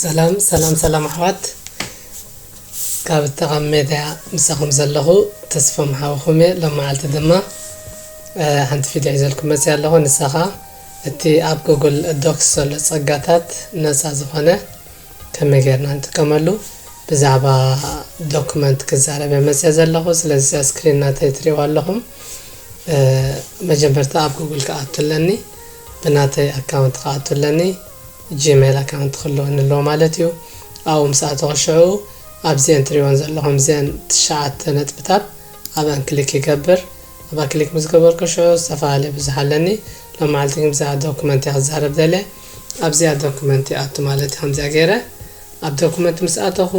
ሰላም ሰላም ሰላም ኣሕዋት፣ ካብ ጠቓሚ ሜድያ ምሳኹም ዘለኹ ተስፎም ሓውኹም እየ። ሎም መዓልቲ ድማ ሓንቲ ቪድዮ ሒዘልኩም መፅእ ኣለኹ። ንሳኻ እቲ ኣብ ጉግል ዶክስ ዘሎ ጸጋታት ነፃ ዝኾነ ከመይ ጌርና ንጥቀመሉ ብዛዕባ ዶክመንት ክዛረብ እየ መፅእ ዘለኹ። ስለዚ ስክሪን ናተይ ትሪእዋ ኣለኹም። መጀመርታ ኣብ ጉግል ክኣቱ ኣለኒ፣ ብናተይ ኣካውንት ክኣቱ ኣለኒ። ጂሜል ኣካውንት ክህልወኒ ኣለዎ ማለት እዩ። ኣብኡ ምስ ኣተኹ ሽዑ ኣብዚአን ትሪእወን ዘለኹም እዚአን ትሽዓተ ነጥብታት ኣብአን ክሊክ ይገብር። ኣብኣ ክሊክ ምስ ገበርኩ ሽዑ ዝተፈላለየ ብዙሕ ኣለኒ። ሎም መዓልቲ ግን ብዛዕባ ዶክመንት እየ ክዛረብ ደልየ። ኣብዚኣ ዶክመንት ይኣቱ ማለት እዩ። ከምዚኣ ገይረ ኣብ ዶክመንት ምስ ኣተኹ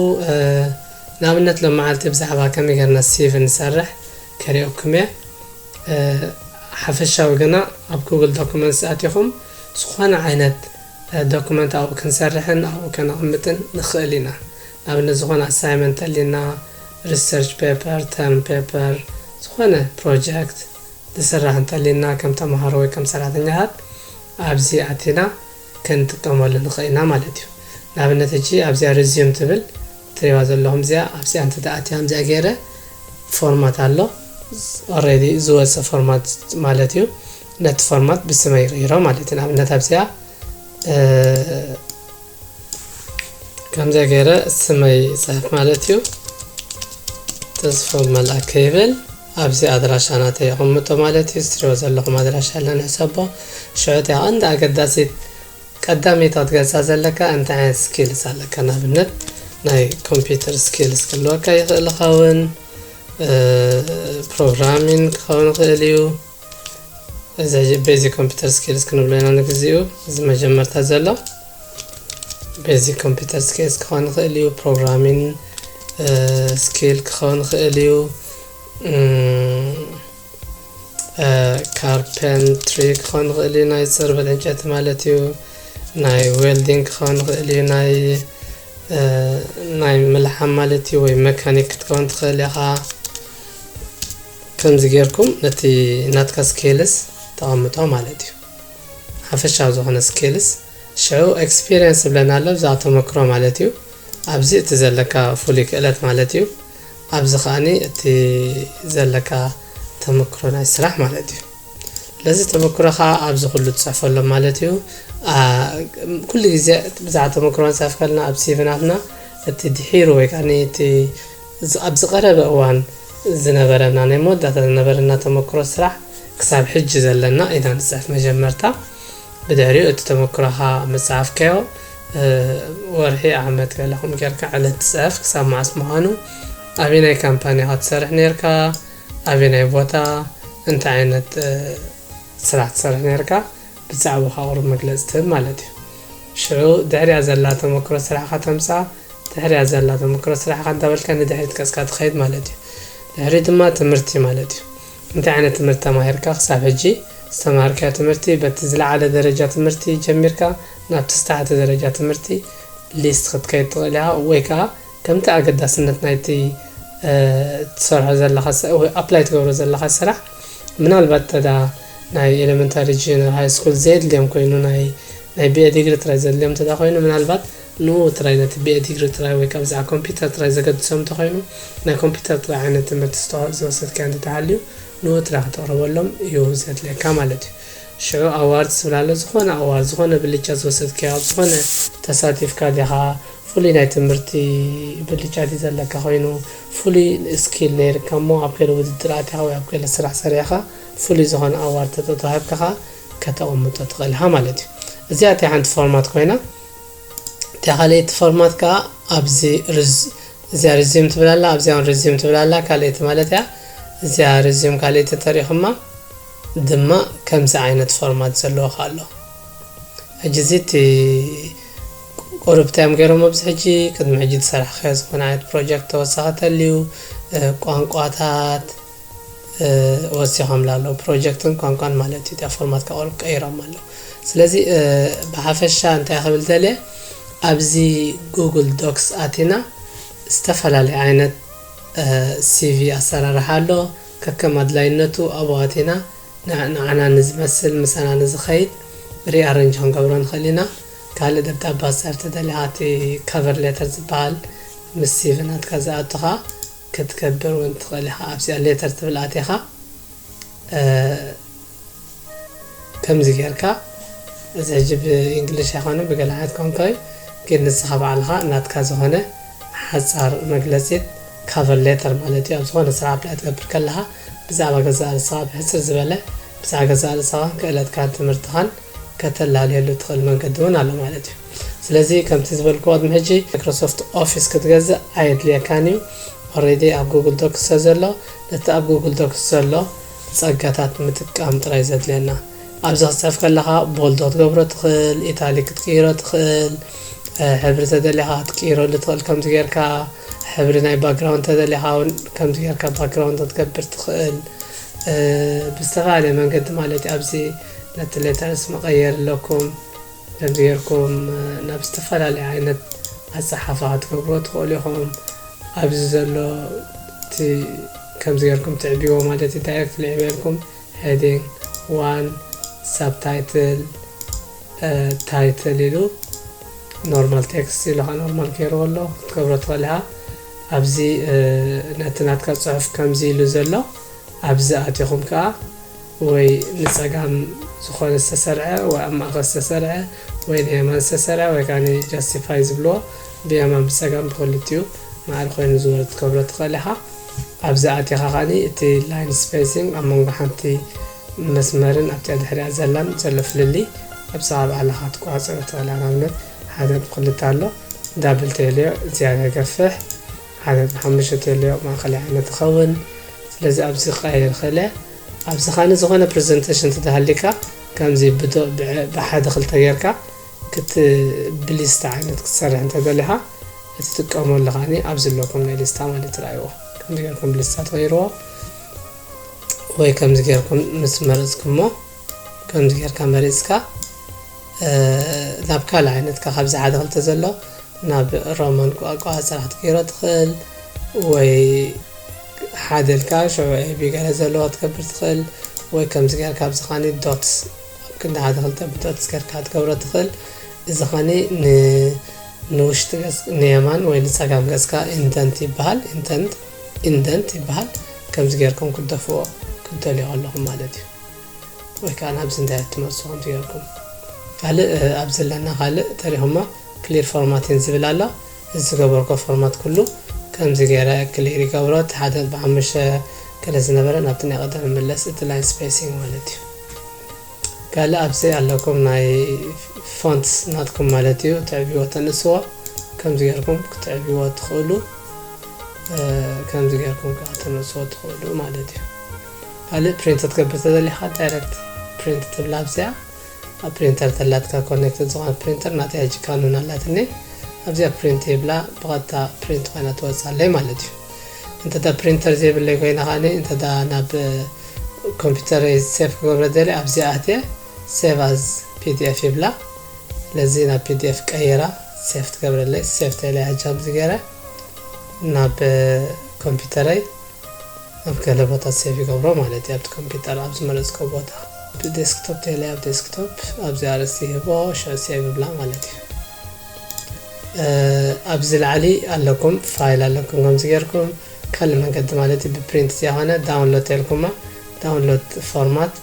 ንኣብነት ሎም መዓልቲ ብዛዕባ ከመይ ገርና ሲቭ ንሰርሕ ከሪኦኩም እየ። ሓፈሻዊ ግና ኣብ ጉግል ዶክመንትስ ኣቲኹም ዝኾነ ዓይነት ዶክመንት ኣብኡ ክንሰርሕን ኣብኡ ከነቕምጥን ንኽእል ኢና። ንኣብነት ዝኾነ ኣሳይመንት ተሊና፣ ሪሰርች ፔፐር፣ ተርም ፔፐር፣ ዝኾነ ፕሮጀክት ዝስራሕ እንተሊና ከም ተምሃሮ ወይ ከም ሰራሕተኛታት ኣብዚ ኣቲና ክንጥቀመሉ ንኽእል ኢና ማለት እዩ። ንኣብነት ሕጂ ኣብዚኣ ሪዚዩም ትብል ትሪዋ ዘለኹም እዚኣ ኣብዚኣ እንተ ኣትያ ከምዚኣ ገይረ ፎርማት ኣሎ። ኦሬዲ ዝወፀ ፎርማት ማለት እዩ። ነቲ ፎርማት ብስመይ ይቕይሮ ማለት እዩ። ንኣብነት ኣብዚኣ ከምዚኣ ገይረ ስመይ ይፅሕፍ ማለት እዩ። ተስፎም መልኣከ ይብል። ኣብዚ ኣድራሻ ናተይ የቐምጦ ማለት እዩ። ዝትሪዎ ዘለኹም ኣድራሻ ኣለና ሕሰቦ። ሽዑ እቲኣ ቀንዲ ኣገዳሲት ቀዳመይቲ ክትገልፃ ዘለካ እንታይ ዓይነት ስኪልስ ኣለካ። ንኣብነት ናይ ኮምፒውተር ስኪልስ ክህልወካ ይኽእል ይኸውን፣ ፕሮግራሚንግ ክኸውን ይኽእል እዩ። እዚ ሕጂ ቤዚክ ኮምፒውተር ስኪልስ ክንብሎ ኢና ንግዚኡ። እዚ መጀመርታ ዘሎ ቤዚክ ኮምፒውተር ስኪልስ ክኸውን ይኽእል እዩ። ፕሮግራሚንግ ስኪል ክኸውን ይኽእል እዩ። ካርፔንትሪ ክኸውን ይኽእል እዩ፣ ናይ ፅርበት ዕንጨይቲ ማለት እዩ። ናይ ዌልዲንግ ክኸውን ይኽእል እዩ፣ ናይ ናይ ምልሓም ማለት እዩ። ወይ መካኒክ ክትከውን ትኽእል ኢኻ። ከምዚ ጌርኩም ነቲ ናትካ ስኬልስ ተቐምጦ ማለት እዩ። ሓፈሻዊ ዝኾነ ስኬልስ ሽዑ ኤክስፒሪየንስ ይብለና ኣሎ፣ ብዛዕባ ተመክሮ ማለት እዩ። ኣብዚ እቲ ዘለካ ፍሉይ ክእለት ማለት እዩ። ኣብዚ ከኣኒ እቲ ዘለካ ተመክሮ ናይ ስራሕ ማለት እዩ። ስለዚ ተመክሮኻ ኣብዚ ኩሉ ትፅሕፈሎም ማለት እዩ። ኩሉ ግዜ ብዛዕባ ተመክሮ ንፅሕፍ ከለና ኣብ ሲቪ ናትና እቲ ድሒሩ ወይ ከዓ እቲ ኣብ ዝቐረበ እዋን ዝነበረና ናይ መወዳእታ ዝነበረና ተመክሮ ስራሕ ክሳብ ሕጂ ዘለና ኢና ንፅሕፍ መጀመርታ። ብድሕሪኡ እቲ ተመክሮኻ ምፅሓፍካዮ ወርሒ፣ ዓመት ገለኹም ጌርካ ዕለት ትፅሕፍ ክሳብ መዓስ ምዃኑ፣ ኣበየናይ ካምፓኒ ኢኻ ትሰርሕ ነርካ፣ ኣበየናይ ቦታ፣ እንታይ ዓይነት ስራሕ ትሰርሕ ነርካ ብዛዕባኻ ቁሩብ መግለፂ ትህብ ማለት እዩ። ሽዑ ድሕሪያ ዘላ ተመክሮ ስራሕኻ ተምፅኣ። ድሕሪያ ዘላ ተመክሮ ስራሕኻ እንዳበልካ ንድሕሪት ገፅካ ትኸይድ ማለት እዩ። ድሕሪ ድማ ትምህርቲ ማለት እዩ። እንታይ ዓይነት ትምህርቲ ተማሂርካ ክሳብ ሕጂ ዝተማሃርካዮ ትምህርቲ በቲ ዝለዓለ ደረጃ ትምህርቲ ጀሚርካ ናብቲ ዝተሓተ ደረጃ ትምህርቲ ሊስት ክትከይድ ትኽእል ኢኻ። ወይ ከዓ ከምቲ ኣገዳስነት ናይቲ ትሰርሖ ዘለኻ ወይ ኣፕላይ ትገብሮ ዘለኻ ስራሕ ምናልባት ተዳ ናይ ኤሌመንታሪ ጁኒየር ሃይ ስኩል ዘየድልዮም ኮይኑ ናይ ናይ ቢኤ ዲግሪ ጥራይ ዘድልዮም ተዳ ኮይኑ ምናልባት ንኡ ጥራይ ነቲ ቢኤ ዲግሪ ጥራይ ወይ ካብ ብዛዕባ ኮምፒውተር ጥራይ ዘገድሶም እንተኮይኑ ናይ ኮምፒውተር ጥራይ ዓይነት ትምህርቲ ዝተወ- ዝወሰድካዮ እንተተሃልዩ ንኡ ጥራይ ከተቕርበሎም እዩ ዘድልየካ ማለት እዩ። ሽዑ ኣዋርድ ዝብል ኣሎ። ዝኾነ ኣዋርድ፣ ዝኾነ ብልጫ ዝወሰድካዮ፣ ኣብ ዝኾነ ተሳቲፍካ ዲኻ፣ ፍሉይ ናይ ትምህርቲ ብልጫ ድዩ ዘለካ ኮይኑ፣ ፍሉይ ስኪል ነይርካ እሞ ኣብ ገለ ውድድር ኣቲኻ ወይ ኣብ ገለ ስራሕ ሰሪሕኻ ፍሉይ ዝኾነ ኣዋርድ ተተዋሂብካ ከተቐምጦ ትኽእል ኢኻ ማለት እዩ። እዚኣ እቲኣ ሓንቲ ፎርማት ኮይና፣ እታ ካልኣይቲ ፎርማት ከዓ ኣብዚ ርዝ- እዚኣ ሪዚዩም ትብል ኣላ፣ ኣብዚኣ እውን ሪዚዩም ትብል ኣላ። ካልኣይቲ ማለት እያ። እዚኣ ሪዚዩም ካልኣይቲ ተሪእኹማ ድማ ከምዚ ዓይነት ፎርማት ዘለዎ ከዓ ኣሎ። ሕጂ እዚ እቲ ቁሩብ እንታይ እዮም ገይሮም ኣብዚ ሕጂ ቅድሚ ሕጂ ዝሰራሕካዮ ዝኾነ ዓይነት ፕሮጀክት ተወሳኺ ተልዩ እ፣ ቋንቋታት እ፣ ወሲኾምላ ኣለዉ። ፕሮጀክትን ቋንቋን ማለት እዩ። እቲኣ ፎርማት ካብ ቁሩብ ቀይሮም ኣለዉ። ስለዚ እ፣ ብሓፈሻ እንታይ ክብል ደልየ ኣብዚ ጉግል ዶክስ ኣቲና ዝተፈላለየ ዓይነት እ፣ ሲቪ ኣሰራርሓ ኣሎ። ከከም ኣድላይነቱ ኣብኡ ኣቲና ን- ንዓና ንዝመስል ምሳና ንዝኸይድ ሪኣረንጅ ክንገብሮ ንኽእል ኢና። ካልእ ደብዳባ ኣሳር ተደሊኻ እቲ cover letter ዝበሃል ምስ C V ናትካ ዝኣቱኻ ክትገብር እውን ትኽእል ኢኻ። ኣብዚኣ letter ትብል ኣቲኻ ከምዚ ጌርካ፣ እዚ ሕጂ ብእንግሊሽ ኣይኮነን ብገለ ዓይነት ቋንቋ እዩ፣ ግን ንስኻ ባዕልኻ ናትካ ዝኾነ ሓጻር መግለጺት cover letter ማለት እዩ። ኣብ ዝኾነ ስራሕ apply ትገብር ከለኻ ብዛዕባ ገዛእ ርእስኻ ብሕጽር ዝበለ ብዛዕባ ገዛእ ርእስኻን ክእለትካን ትምህርትኻን ከተላልየሉ ትኽእል መንገዲ እውን ኣሎ ማለት እዩ። ስለዚ ከምቲ ዝበልክዎ ቅድሚ ሕጂ Microsoft Office ክትገዝእ ኣየድልየካን እዩ። Already ኣብ Google Docs ዘሎ፣ ነቲ ኣብ Google Docs ዘሎ ጸጋታት ምጥቃም ጥራይ ዘድልየና። ኣብዚ ክትጽሕፍ ከለኻ bold ክትገብሮ ትኽእል፣ italic ክትቅይሮ ትኽእል፣ ሕብሪ ተደሊኻ ክትቅይረሉ ትኽእል። ከምዚ ጌርካ ሕብሪ ናይ background ተደሊኻ እውን ከምዚ ጌርካ background ክትገብር ትኽእል። ብዝተፈላለየ መንገዲ ማለት እዩ። ኣብዚ ነቲ letters መቐየር ኣለኩም። ከምዚ ጌርኩም ናብ ዝተፈላለየ ዓይነት ኣጸሓሕፋ ክትገብርዎ ትኽእሉ ኢኹም። ኣብዚ ዘሎ እቲ ከምዚ ጌርኩም ትዕብይዎ ማለት እዩ። Direct ልዕበልኩም heading one subtitle title ኢሉ normal text ኢሉ ከዓ normal ገይርዎ ኣሎ። ክትገብሮ ትኽእል ኢኻ። ኣብዚ ነቲ ናትካ ጽሑፍ ከምዚ ኢሉ ዘሎ ኣብዚ ኣቲኹም ከዓ ወይ ንጸጋም ዝኾነ ዝተሰርዐ ወይ ኣብ ማእከል ዝተሰርዐ ወይ ንየማን ዝተሰርዐ ወይ ከዓ justify ዝብልዎ ብየማን ብጸጋም ብክልቲኡ ማዕረ ኮይኑ ዝወርድ ክትገብሮ ትኽእል ኢኻ። ኣብዚ ኣቲኻ ከዓኒ እቲ line spacing ኣብ መንጎ ሓንቲ መስመርን ኣብቲኣ ድሕሪኣ ዘላን ዘሎ ፍልልይ ኣብ ሰዓብ ኣለኻ ትቆጻጸሮ ትኽእል። ንኣብነት ሓደ ነጥቢ ክልተ ኣሎ፣ double ተልዮ ዝያዳ ይገፍሕ፣ ሓደ ነጥቢ ሓሙሽተ ተልዮ ማእኸላይ ዓይነት ይኸውን። ስለዚ ኣብዚ ክቐየር ይኽእል እየ። ኣብዚ ኻኒ ዝኾነ presentation እንተደሃሊካ ከምዚ ብዶ- ብዐ- ብሓደ ክልተ ጌርካ ክት ብሊስታ ዓይነት ክትሰርሕ እንተደሊኻ እትጥቀመሉ ኻኒ ኣብዚ ኣለኩም ናይ ሊስታ ማለት ትረኣይዎ። ከምዚ ጌርኩም ብሊስታ ትቐይርዎ ወይ ከምዚ ጌርኩም ምስ መረጽኩሞ ከምዚ ጌርካ መሪጽካ ናብ ካልእ ዓይነት ካብዚ ሓደ ክልተ ዘሎ ናብ ሮማን ቋንቋ ስራሕ ክትቀይሮ ትኽእል ወይ ሓደ ኢልካ ሽዑ ኤቢ ገለ ዘለዎ ክትገብር ትኽእል ወይ ከምዚ ጌርካ ኣብዚ ኻኒ ዶትስ ኣብ ክንዲ ሓደ ክልተ ብዶትስ ጌርካ ክትገብሮ ትኽእል። እዚ ኻኒ ን ንውሽጢ ገጽ ንየማን ወይ ንጸጋም ገጽካ ኢንደንት ይበሃል። ኢንደንት ኢንደንት ይበሃል። ከምዚ ጌርኩም ክትደፍዎ ክትደልዩ ከለኹም ማለት እዩ። ወይ ከዓ ናብዚ እንታይ ትመርጹ ከምዚ ጌርኩም ካልእ ኣብ ዘለና ካልእ ተሪኹሞ ክሊር ፎርማቲን ዝብል ኣሎ። እዚ ዝገበርኮ ፎርማት ኩሉ ከምዚ ገይረ ክሊር ይገብሮ። እቲ ሓደ ነጥቢ ሓሙሽተ ገለ ዝነበረ ናብቲ ናይ ቀደም ይምለስ። እቲ ላይን ስፔሲንግ ማለት እዩ። ካልእ ኣብዚ ኣለኩም ናይ ፎንትስ ናትኩም ማለት እዩ። ትዕብይዎ ተንእስዎ ከምዚ ጌርኩም ክትዕብይዎ ትኽእሉ። ከምዚ ጌርኩም ከዓ ተንእስዎ ትኽእሉ ማለት እዩ። ካልእ ፕሪንት ክትገብር ተደሊኻ ዳይረክት ፕሪንት ትብላ ኣብዚኣ ኣብ ፕሪንተር ተላትካ ኮኔክትድ ዝኾነ ፕሪንተር ናተይ ሕጂ ካኖን ኣላትኒ ኣብዚኣ ፕሪንት ይብላ ብቐጥታ ፕሪንት ኮይና ትወፅኣለይ ማለት እዩ። እንተ ፕሪንተር ዘይብለይ ኮይና ከዓኒ እንተ ናብ ኮምፒውተር ሴፍ ክገብረ ደሊ ኣብዚኣ ኣትየ ሴቭ ኣዝ ፒዲኤፍ ይብላ። ስለዚ ናብ ፒዲኤፍ ቀይራ ሴፍ ትገብረለይ። ሴፍ ተይለ ሕጂ ከምዚ ገይረ ናብ ኮምፒውተረይ ኣብ ገለ ቦታ ሴቭ ይገብሮ ማለት እዩ። ኣብቲ ኮምፒውተር ኣብ ዝመረፅኮ ቦታ ብዴስክቶፕ ተይለ ኣብ ዴስክቶፕ ኣብዚ ኣርእስቲ ይህቦ ሽዑ ሴቭ ይብላ ማለት እዩ። ኣብዚ ላዕሊ ኣለኩም ፋይል ኣለኩም ከምዚ ጌርኩም ካልእ መንገዲ ማለት እዩ። ብፕሪንት እዚኣ ኾነ ዳውንሎድ ተልኩማ ዳውንሎድ ፎርማት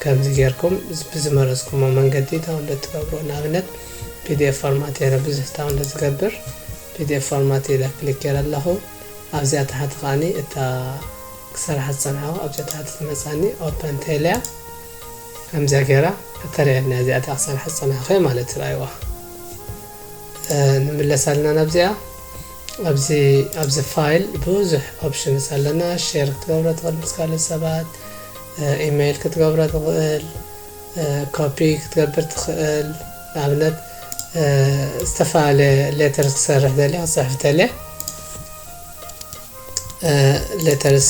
ከምዚ ጌርኩም ብዝመረፅኩሞ መንገዲ ዳውንሎድ ትገብሩ። ንኣብነት ፒዲኤፍ ፎርማት የረ ብዙሕ ዳውንሎድ ዝገብር ፒዲኤፍ ፎርማት ኢለ ክሊክ ገይረ ኣለኹ። ኣብዚኣ ታሕቲ ከዓኒ እታ ክሰርሓ ዝፀንሓኹ ኣብዚኣ ታሕቲ ትመፃኒ ኦፐን ተይለያ ከምዚኣ ገይራ ከተርእየና እዚኣ እታ ክሰርሓ ዝፀንሓኹ ማለት ትረኣይዋ። ንምለስ ኣለና ናብዚኣ። ኣብዚ ኣብዚ ፋይል ብዙሕ ኦፕሽንስ ኣለና። ሼር ክትገብሮ ትኽእል ምስ ካልኦት ሰባት፣ ኢሜይል ክትገብሮ ትኽእል፣ ኮፒ ክትገብር ትኽእል። ንኣብነት ዝተፈላለየ ሌተርስ ክሰርሕ ደልየ ክፅሕፍ ደልየ ሌተርስ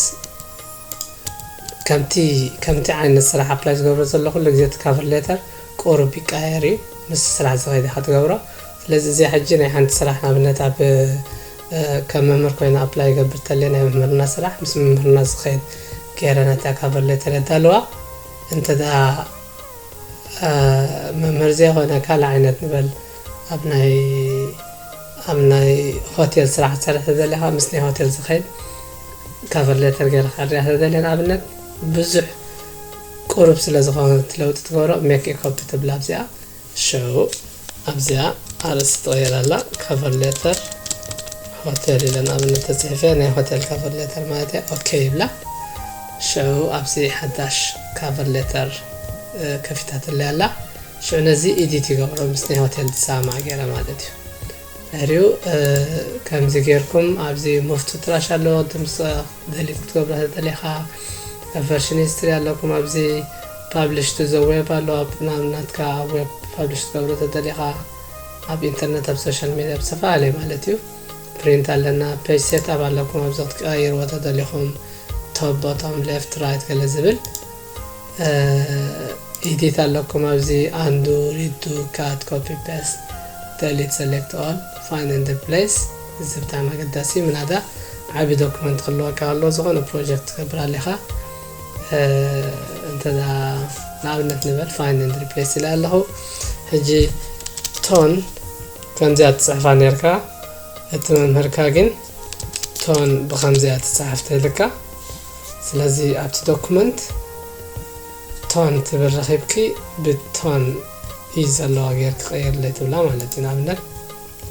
ከምቲ ከምቲ ዓይነት ስራሕ ኣፕላይ ዝገብሮ ዘሎ ኩሉ ግዜ እቲ ካቨር ሌተር ቁሩብ ይቀያየር እዩ ምስ ስራሕ ዝኸይድ ኢኻ ትገብሮ። ስለዚ እዚኣ ሕጂ ናይ ሓንቲ ስራሕ ንኣብነት ኣብ ከም መምህር ኮይነ ኣፕላይ ይገብር ተለየ ናይ መምህርና ስራሕ ምስ መምህርና ዝኸይድ ገይረ ነታ ካቨር ሌተር የዳልዋ። እንተ ደኣ መምህር ዘይኮነ ካልእ ዓይነት ንበል ኣብ ናይ ኣብ ናይ ሆቴል ስራሕ ክትሰርሕ ተደሊኻ፣ ምስ ናይ ሆቴል ዝኸይድ ካቨር ሌተር ገይርካ ክትርያ ተደልየ፣ ንኣብነት ብዙሕ ቁሩብ ስለ ዝኾነ እቲ ለውጢ ትገብሮ፣ ሜክ ኮፒ ትብላ ኣብዚኣ። ሽዑ ኣብዚኣ ኣርእስቲ ትቕይር ኣላ። ካቨር ሌተር ሆቴል ኢለ ንኣብነት ተፅሒፈ፣ ናይ ሆቴል ካቨር ሌተር ማለት እያ። ኦኬ ይብላ። ሽዑ ኣብዚ ሓዳሽ ካቨር ሌተር ከፊታትለይ ኣላ። ሽዑ ነዚ ኤዲት ይገብሮ፣ ምስ ናይ ሆቴል ዝሰማማዕ ገይረ ማለት እዩ። ድሕሪኡ ከምዚ ጌርኩም ኣብዚ ሙቭ ቱ ትራሽ ኣሎ፣ ድምፂ ደሊት ክትገብሮ ተደሊኻ፣ ቨርሽን ሂስትሪ ኣለኩም ኣብዚ፣ ፓብሊሽ ቱ ዘ ዌብ ኣሎ፣ ኣብ ናብ ናትካ ዌብ ፓብሊሽ ክትገብሮ ተደሊኻ፣ ኣብ ኢንተርነት፣ ኣብ ሶሻል ሚድያ፣ ኣብ ዝተፈላለየ ማለት እዩ። ፕሪንት ኣለና፣ ፔጅ ሴት ኣፕ ኣለኩም ኣብዚ ክትቀያይርዎ ተደሊኹም፣ ቶፕ፣ ቦቶም፣ ሌፍት፣ ራይት ገለ ዝብል ኤዲት ኣለኩም ኣብዚ፣ ኣንዱ፣ ሪዱ፣ ካት፣ ኮፒ ፔስት፣ ደሊት፣ ሰሌክት ኦል፣ ፋይንድ ኤንድ ሪፕሌስ። እዚ ብጣዕሚ ኣገዳሲ እዩ። ምናዳ ዓቢ ዶክመንት ክህልወካ ኣሎ፣ ዝኾነ ፕሮጀክት ትገብር ኣለኻ፣ እንተ ንኣብነት ንበል ፋይንድ ኤንድ ሪፕሌስ ኢለ ኣለኹ። ሕጂ ቶን ከምዚኣ ትጽሕፋ ነርካ፣ እቲ መምህርካ ግን ቶን ብኸምዚኣ ትጽሓፍ ተልካ። ስለዚ ኣብቲ ዶኩመንት ቶን ትብል ረኺብኪ፣ ብቶን እዩ ዘለዋ ጌርኪ ቀይርለይ ትብላ ማለት እዩ። ንኣብነት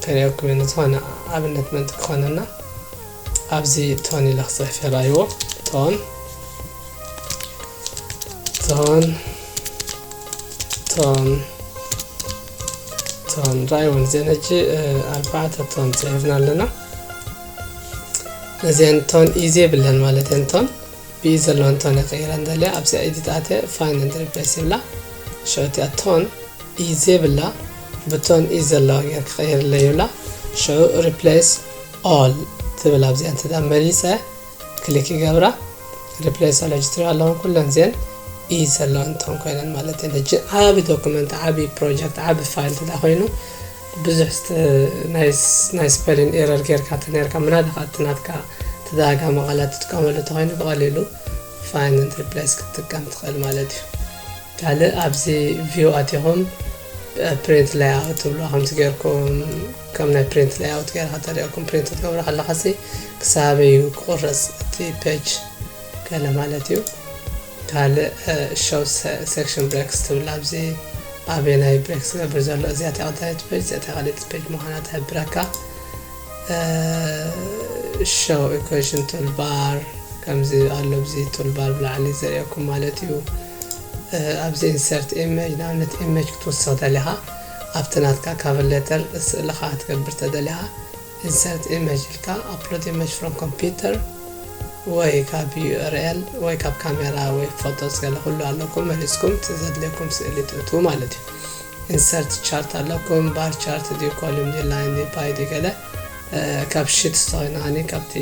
ከርእየኩም እየ፣ ንዝኾነ ኣብነት ምእንቲ ክኾነና ኣብዚ ቶን ኢለ ክጽሕፍ ይረኣይዎ። ቶን፣ ቶን፣ ቶን፣ ቶን። ረኣይዎ፣ እዚአን ሕጂ፣ እ፣ ኣርባዕተ ቶን ጽሒፍና ኣለና። ነዚአን ቶን ኢ ዘይብለን ማለት እየን፣ ቶን ብኢ ዘለወን ቶን እየ ክቕይረን ደልየ። ኣብዚኣ ኤዲት ኣትየ ፋይንድ ኤንድ ሪፕሌስ ይብላ። ሽዑ እቲኣ ቶን ኢ ዘይብላ ብቶን ኢ ዘለዋ ጌር ክቐይርለይ ይብላ። ሽዑ ሪፕሌስ ኦል ትብል። ኣብዚኣ እንተ ደኣ መሪጸ ክሊክ ይገብራ። ሪፕሌስ ኦል ሕጂ ትሪኦ ኣለኹም፣ ኩለን እዚአን ኢ ዘለወን ቶን ኮይነን ማለት እየን። ሕጂ ዓቢ ዶኩመንት፣ ዓቢ ፕሮጀክት፣ ዓቢ ፋይል እንተ ደኣ ኮይኑ ብዙሕ ስተ-፣ ናይ ስ-፣ ናይ ስፔሊን ኤረር ጌርካ እንተ ነርካ፣ ምናልባት እቲ ናትካ ተደጋጋሚ ቃላት ትጥቀመሉ እንተኾይኑ ብቐሊሉ ፋይንድ ኤንድ ሪፕሌስ ክትጥቀም ትኽእል ማለት እዩ። ካልእ ኣብዚ ቪው ኣቲኹም ፕሪንት ሌይኣውት ትብልዋ፣ ከምዚ ጌርኩም ከም ናይ ፕሪንት ሌይኣውት ጌርካ ተሪኦኩም ፕሪንት ክትገብሩ ከለኻሲ ክሳበይ እዩ ክቑረጽ እቲ ፔጅ ገለ ማለት እዩ። ካልእ ሾው ሴክሽን ብሬክስ ትብል፣ ኣብዚ ኣበየናይ ብሬክ ዝገብር ዘሎ፣ እዚኣ እታ ቀዳመይቲ ፔጅ፣ እዚኣ እታ ካልኣይቲ ፔጅ ምዃና ትሕብረካ። ሾው ኢኩዌሽን ቱልባር ከምዚ ኣሎ፣ ኣብዚ ቱልባር ብላዕሊ ዘርእየኩም ማለት እዩ። እ፣ ኣብዚ ኢንሰርት ኢሜጅ፣ ንኣብነት ኢሜጅ ክትውስኽ ደሊኻ ኣብቲ ናትካ ካቨር ሌተር ስእልኻ ክትገብር ተደሊኻ ኢንሰርት ኢሜጅ ኢልካ ኣፕሎድ ኢሜጅ ፍሮም ኮምፒውተር ወይ ካብ ዩ ኣር ኤል ወይ ካብ ካሜራ ወይ ፎቶስ ገለ ኩሉ ኣለኩም፣ መሪጽኩም እቲ ዘድልየኩም ስእሊ ትእትዉ ማለት እዩ። ኢንሰርት ቻርት ኣለኩም፣ ባር ቻርት ድዩ፣ ኮሉም ድዩ፣ ላይን ድዩ፣ ፓይ ድዩ ገለ፣ እ፣ ካብ ሺትስ ተኾይኑ ከዓኒ ካብቲ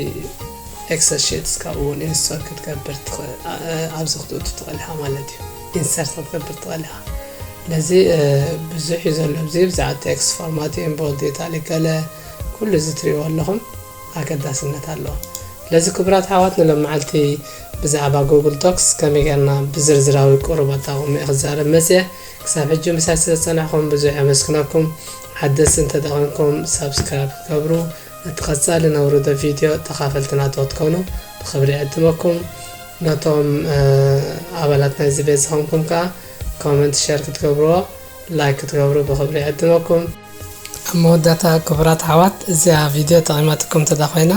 ኤክሰል ሺትስ ካብኡ እውን ኢንስቶል ክትገብር ትኽእል፣ እ፣ ኣብዚ ክትእቱ ትኽእል ኢኻ ማለት እዩ። ኢንሰርት ክትገብር ትኽእል ኢኻ። ስለዚ፣ እ፣ ብዙሕ እዩ ዘሎ ኣብዚ፣ ብዛዕባ ቴክስት ፎርማቲንግ፣ ቦልድ፣ ኢታሊክ ገለ ኩሉ እዚ ትሪእዎ ኣለኹም ኣገዳስነት ኣለዎ። ስለዚ ክቡራት ኣሕዋት ንሎሚ መዓልቲ ብዛዕባ ጉግል ዶክስ ከመይ ጌርና ብዝርዝራዊ ቁሩብ ኣጠቓቒመ ክዛረብ መጽየ። ክሳብ ሕጂ ምሳይ ስለ ዝጸናሕኩም ብዙሕ የመስግነኩም። ሓደስቲ እንተ ደኣ ኾንኩም ሳብስክራይብ ክትገብሩ፣ ነቲ ቀጻሊ ነውርዶ ቪድዮ ተኻፈልቲ ናቱ ክትኮኑ ብኽብሪ ይዕድመኩም። ነቶም፣ እ፣ ኣባላት ናይዚ ቤት ዝኾንኩም ከኣ ኮመንት፣ ሸር ክትገብርዎ፣ ላይክ ክትገብሩ ብኽብሪ ይዕድመኩም። ኣብ መወዳእታ ክቡራት ኣሕዋት፣ እዚኣ ቪድዮ ጠቒማትኩም እንተ ደኣ ኮይና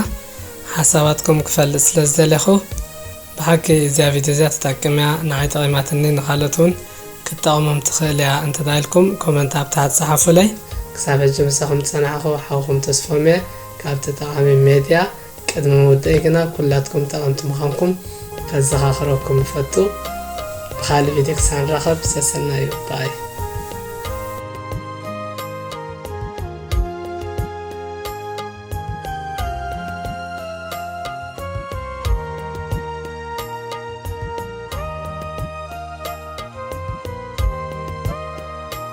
ሓሳባትኩም ክፈልጥ ስለ ዝደለኹ፣ ብሓቂ እዚኣ ቪድዮ እዚኣ ተጠቂመያ ንዓይ ጠቒማትኒ ንኻልኦት እውን ክትጠቕሞም ትኽእል እያ እንተ ደኣ ኢልኩም ኮመንት ኣብ ታሕቲ ጸሓፉለይ። ክሳብ ሕጂ ምሳኹም ዝጸናሕኹ ሓውኹም ተስፎም እየ ካብቲ ጠቓሚ ሜድያ። ቅድሚ ምውደይ ግና ኩላትኩም ጠቐምቲ ምዃንኩም ከዘኻኽረኩም እፈቱ። ብኻልእ ቪድዮ ክሳብ ንራኸብ ሰሰናዩ። ባይ።